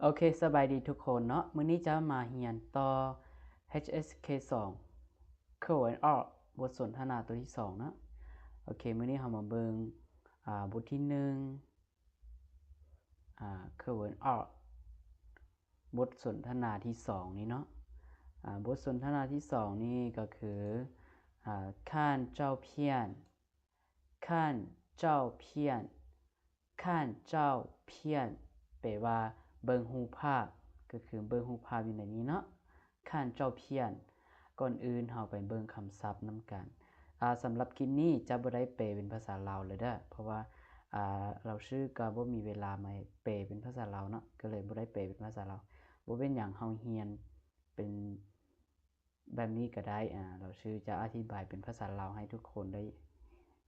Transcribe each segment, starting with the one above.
ໂອເຄ ສະບາຍດີທຸກຄົນເນາະ, ມື້ນີ້ຈະມາຮຽນຕໍ່ ເອັດເອັສເຄສອງ 课文二 ບົດສົນທະນາຕົວທີສອງເນາະ. ໂອເຄ ມື້ນີ້ເຮົາມາເບິ່ງ ອ່າ ບົດທີໜຶ່ງ ອ່າ 课文二 ບົດສົນທະນາທີສອງນີ້ເນາະ. ອ່າ ບົດສົນທະນາທີສອງນີ້ກໍຄື ອ່າ 看照片 看照片 看照片 ແປວ່າເບິ່ງຮູບພາບ, ກໍຄືເບິ່ງຮູບພາບຢູ່ໃນນີ້ເນາະ 看照片. ກ່ອນອື່ນເຮົາໄປເບິ່ງຄຳສັບນຳກັນ. ອ່າ ສຳລັບຄລິບນີ້ຈະບໍ່ໄດ້ແປເປັນພາສາລາວເລີຍເດີ້ ເພາະວ່າ ອ່າ ເຫຼົ່າຊື່ກໍບໍ່ມີເວລາມາແປເປັນພາສາລາວເນາະ, ກໍເລີຍບໍ່ໄດ້ແປເປັນພາສາລາວ. ບໍ່ເປັນຫຍັງ, ເຮົາຮຽນເປັນ ແບບນີ້ກໍໄດ້ ອ່າ ເຫຼົ່າຊື່ຈະອະທິບາຍເປັນພາສາລາວໃຫ້ທຸກຄົນໄດ້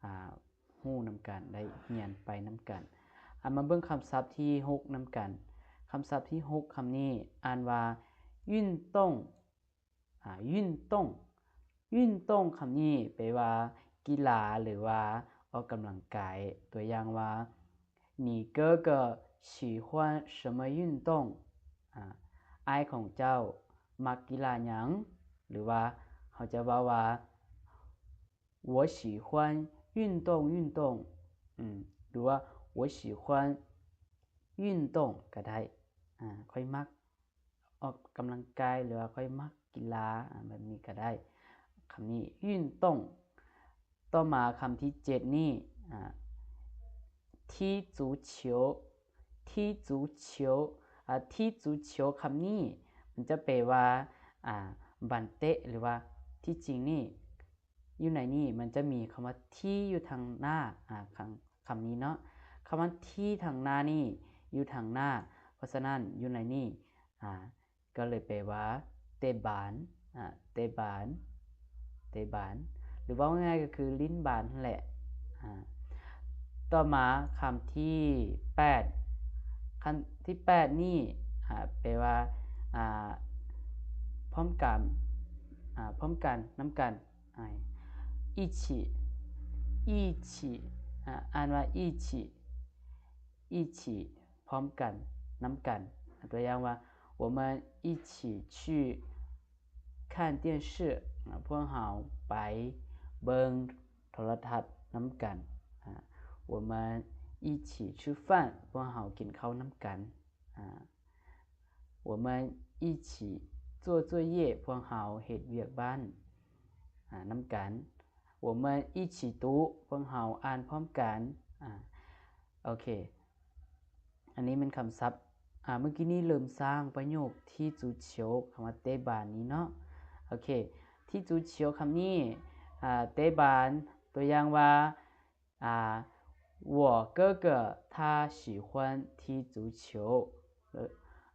ອ່າ ຮູ້ນຳກັນ, ໄດ້ຮຽນໄປນຳກັນ. ອ່າ ມາເບິ່ງຄຳສັບທີຫົກນຳກັນ. ຄຳສັບທີຫົກຄຳນີ້ອ່ານວ່າ 运动 ອ່າ 运动 运动 ຄຳນີ້ແປວ່າກິລາ ຫຼືວ່າອອກກຳລັງກາຍ. ຕົວຢ່າງວ່າ 你哥哥喜欢什么运动? ອ່າ ອ້າຍຂອງເຈົ້າມັກກິລາຫຍັງ? ຫຼືວ່າເຮົາຈະເວົ້າວ່າ 我喜欢运动运动 ອືມ ຫຼືວ່າ 我喜欢运动 ກໍໄດ້ ອ່າ ຂ້ອຍມັກ ອອກກຳລັງກາຍ ຫຼືວ່າຂ້ອຍມັກກິລາ ອາ ແບບນີ້ກໍໄດ້ ຄຳນີ້ 运动. ຕໍ່ມາຄຳທີເຈັດນີ້ ອາ 踢足球 踢足球 ອາ 踢足球 ຄຳນີ້ມັນຈະແປວ່າ ອາ ບານເຕະ ຫຼືວ່າທີ່ຈິງນີ້ ຢູ່ໃນນີ້ມັນຈະມີຄຳວ່າ 踢 ຢູ່ທາງໜ້າ ອາ ຄຳ ຄຳນີ້ເນາະ ຄຳວ່າ 踢 ທາງໜ້ານີ້ ຢູ່ທາງໜ້າ ເພາະສະນັ້ນຢູ່ໃນນີ້ ອາ ກໍເລີຍແປວ່າເຕະບານ ອາ ເຕະບານ ເຕະບານ ຫຼືເວົ້າງ່າຍໆກໍຄືຫຼິ້ນບານຫັ້ນແຫຼະ ອາ ຕໍ່ມາຄຳທີແປດ ຄຳທີແປດນີ້ ອາ ແປວ່າ ອາ ພ້ອມກັນ ອາ ພ້ອມກັນ ນຳກັນ 一起 一起 ອາ ອ່ານວ່າ 一起 一起 ພ້ອມກັນ ນຳກັນ ຕົວຢ່າງວ່າ 我们一起去看电视 ອາ ພວກເຮົາໄປເບິ່ງໂທລະທັດນຳກັນ ອາ 我们一起吃饭 ພວກເຮົາກິນເຂົ້ານຳກັນ ອາ 我们一起做作业 ພວກເຮົາເຮັດວຽກບ້ານ ອາ ນຳກັນ 我们一起读 ພວກເຮົາອ່ານພ້ອມກັນ ອາ ໂອເຄ ອັນນີ້ແມ່ນຄຳສັບ ອາ ເມື່ອກີ້ນີ້ເລີ່ມສ້າງປະໂຫຍກ 踢足球 ຄຳວ່າເຕະບານນີ້ເນາະ ໂອເຄ 踢足球 ຄຳນີ້ ອາ ເຕະບານ ຕົວຢ່າງວ່າ ອາ 我哥哥他喜欢踢足球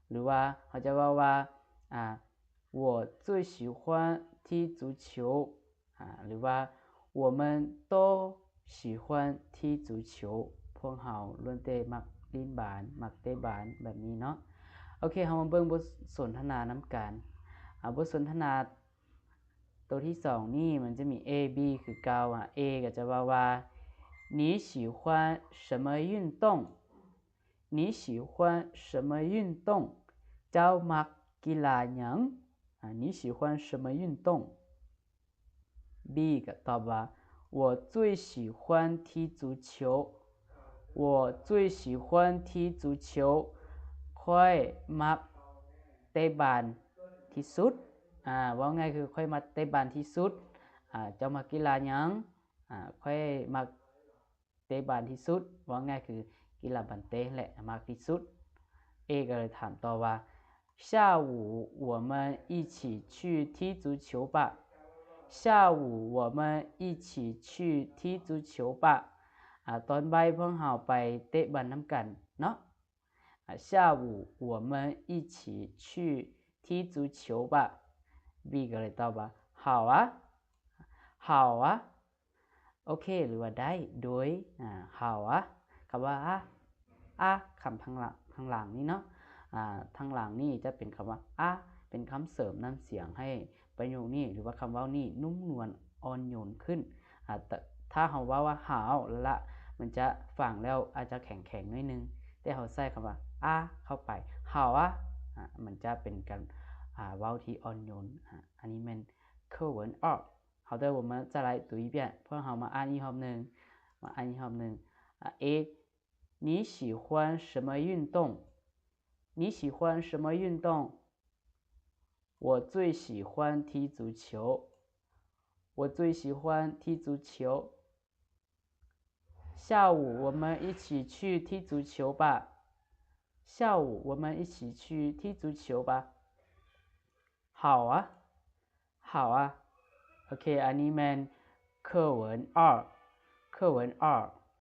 ຫຼືວ່າເຮົາຈະເວົ້າວ່າ ອາ 我最喜欢踢足球 ອາ ຫຼືວ່າ 我们都喜欢踢足球 ພວກເຮົາລ້ວນແຕ່ມັກຫຼິ້ນບານ ມັກເຕະບານ ແບບນີ້ເນາະ ໂອເຄ ເຮົາມາເບິ່ງບົດສົນທະນານຳກັນ ອາ ບົດສົນທະນາ ໂຕທີສອງນີ້ມັນຈະມີ A B ຄືເກົ່າ ອາ A ກໍຈະເວົ້າວ່າ 你喜欢什么运动 你喜欢什么运动 ເຈົ້າມັກກິລາຫຍັງ ອາ 你喜欢什么运动 B ກໍຕອບວ່າ 我最喜欢踢足球 我最喜欢踢足球 ຂ້ອຍມັກເຕະບານທີ່ສຸດ ອາ ເວົ້າງ່າຍຄືຂ້ອຍມັກເຕະບານທີ່ສຸດ ອາ ເຈົ້າມັກກິລາຫຍັງ ອາ ຂ້ອຍມັກເຕະບານທີ່ສຸດ ເວົ້າງ່າຍຄືກິລາບານເຕະແຫຼະ ມັກທີ່ສຸດ A ກໍເລີຍຖາມຕໍ່ວ່າ 下午我们一起去踢足球吧 下午我们一起去踢足球吧 ອາ ຕອນບ່າຍພວກເຮົາໄປເຕະບານນຳກັນເນາະ ອາ 下午我们一起去踢足球吧 B ກໍເລີຍຕອບວ່າ 好啊 好啊 ໂອເຄ ຫຼືວ່າໄດ້ ໂດຍ ອາ 好啊 ຄຳວ່າ ອາ ອາ ຄຳທາງຫຼັງ ທາງຫຼັງນີ້ເນາະ ອາ ທາງຫຼັງນີ້ຈະເປັນຄຳວ່າ ອາ ເປັນຄຳເສີມນ້ຳສຽງໃຫ້ປະໂຫຍກນີ້ ຫຼືວ່າຄຳເວົ້ານີ້ນຸ້ມນວນອ່ອນໂຍນຂຶ້ນ ອາ ແຕ່ຖ້າເຮົາເວົ້າວ່າ 好 ລະ ມັນຈະຟັງແລ້ວອາດຈະແຂງໆໜ້ອຍໜຶ່ງ ແຕ່ເຮົາໃຊ້ຄຳວ່າ ອ ອາເຂົ້າໄປ 好啊 ອາ ມັນຈະເປັນການ ອາ ເວົ້າທີ່ອ່ອນໂຍນ ອາ ອັນນີ້ແມ່ນ课文二 好的 我们再来读一遍 ພວກເຮົາມາອ່ານອີກຮອບໜຶ່ງ ມາອ່ານອີກຮອບໜຶ່ງ ອາ A 你喜欢什么运动？你喜欢什么运动？我最喜欢踢足球。我最喜欢踢足球。下午我们一起去踢足球吧。下午我们一起去踢足球吧。好啊，好啊。 ໂອເຄ ອັນນີ້ແມ່ນ课文二 课文二